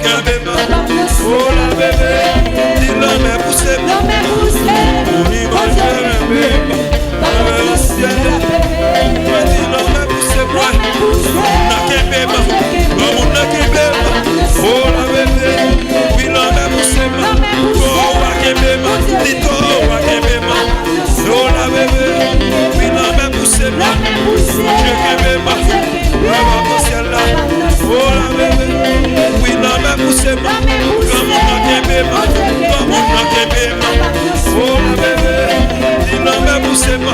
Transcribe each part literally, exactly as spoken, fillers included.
Kenbe m. O la bebe, di lanmè pouse m. Lanmè pouse m. Ou ni manje renmen m. Lanmè nan syèl la. Mwen di lanmè pouse m. Granmoun nan kenbe m. Granmoun nan kenbe m. O la bebe, wi lanmè pouse m. Tò a kenbe m. Di tò a kenbe m. O la bebe, wi lanmè pouse m. Bondye kenbe m. Papa nan syèl la. O la bebe, wi lanmè pouse m. Granmoun nan kenbe m. Granmoun nan kenbe m. O la bebe, di lanmè pouse m.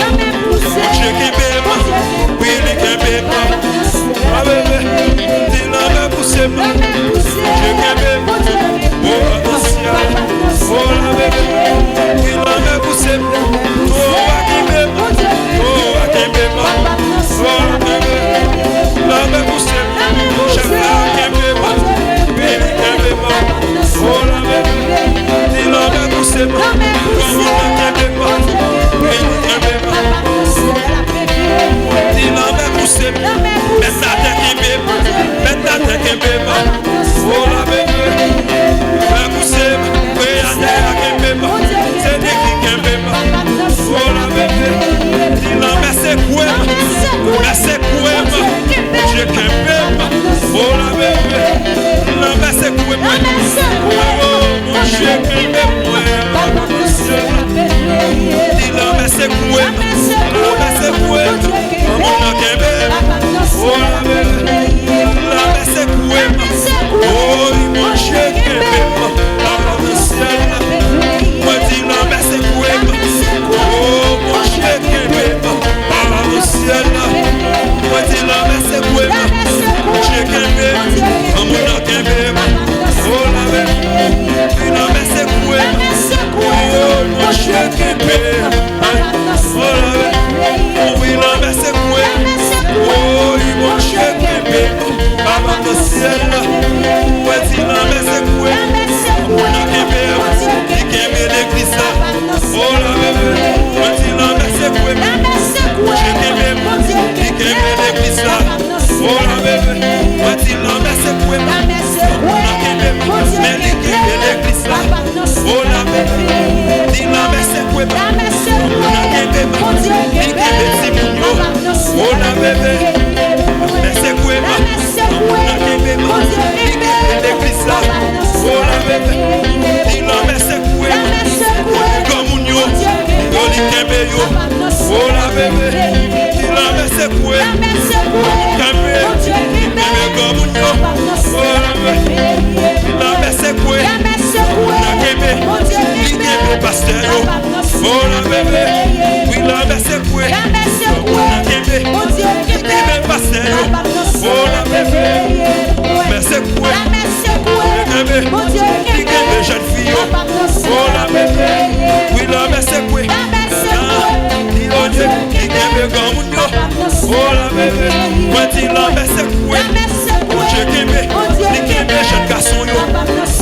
Bondye kenbe m. Wi li kenbe m. A bebe, di lanmè pouse m. Bondye kenbe m. O la nan syèl. O la bebe, wi lanmè pouse m. O a kenbe m. O a kenbe m. O a kenbe m. Lanmè pouse m. Chèf la kenbe m. Wi li kenbe m. O la bebe, di lanmè pouse m. Granmoun nan kenbe m. Wi li kenbe m. Di lanmè pouse m. Mèt latè kenbe m. Mèt latè kenbe m. O la bebe, lanmè pouse m. Kreyatè a kenbe m. Se li ki kenbe m. O la bebe, di lanmè sekwe m. Lanmè sekwe m. Bondye kenbe m. O la bebe, lanmè sekwe m. O Bondye kenbe m. Di lanmè sekwe m. Lanmè sekwe m. Granmoun nan kenbe m. O la bebe, lanmè sekwe m. O wi Bondye kenbe m. Papa nan syèl la. Mwen di lanmè sekwe m. O Bondye kenbe m. Papa nan syèl la. Mwen di lanmè sekwe m. Bondye kenbe m. Granmoun nan kenbe m. O la bebe, di lanmè sekwe m. O Bondye kenbe m. Ay, o la bebe, wi lanmè sekwe m. O wi Bondye kenbe m. Papa nan syèl la. Mwen di lanmè sekwe m. Granmoun nan kenbe m. Li kenbe legliz la. O la bebe, mwen di lanmè sekwe m. Bondye kenbe m. Li kenbe legliz la. O la bebe, mwen di lanmè sekwe m. Granmoun nan kenbe m. Men li kenbe legliz la. O la bebe, di lanmè sekwe m. Granmoun nan kenbe m. Li kenbe timoun yo. O la bebe, lanmè sekwe m. Granmoun nan kenbe m. Li kenbe legliz la. O la bebe, di lanmè sekwe m. Granmoun yo, yo li kenbe yo. O la bebe, di lanmè sekwe m. Kenbe, kenbe granmoun yo. O la bebe, di lanmè sekwe m. Nan kenbe, li kenbe pastè yo. O la bebe, wi lanmè sekwe. Nan kenbe, li kenbe pastè yo. O la bebe, mè sekwe. Li kenbe, li kenbe jèn fi yo. O la bebe, wi lanmè sekwe. Li kenbe granmoun yo. O la bebe, mwen di lanmè sekwe. Bondye kenbe, li kenbe jèn gason yo.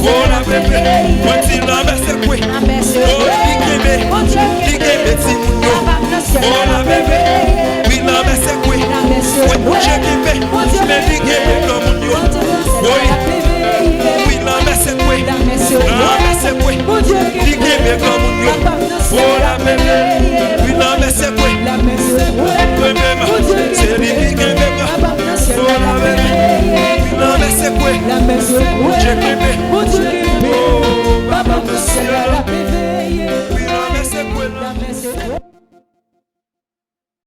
O la bebe, mwen di lanmè sekwe. O li kenbe, li kenbe timoun yo. O la bebe, wi lanmè sekwe. Wi Bondye kenbe, men li kenbe granmoun yo. Wi, wi lanmè sekwe. Lanmè sekwe, li kenbe granmoun yo. O la bebe, wi lanmè sekwe. Kenbe m, se li ki kenbe m. O la bebe, wi lanmè sekwe. Bondye kenbe. O papa nan syèl la. Wi lanmè sekwe.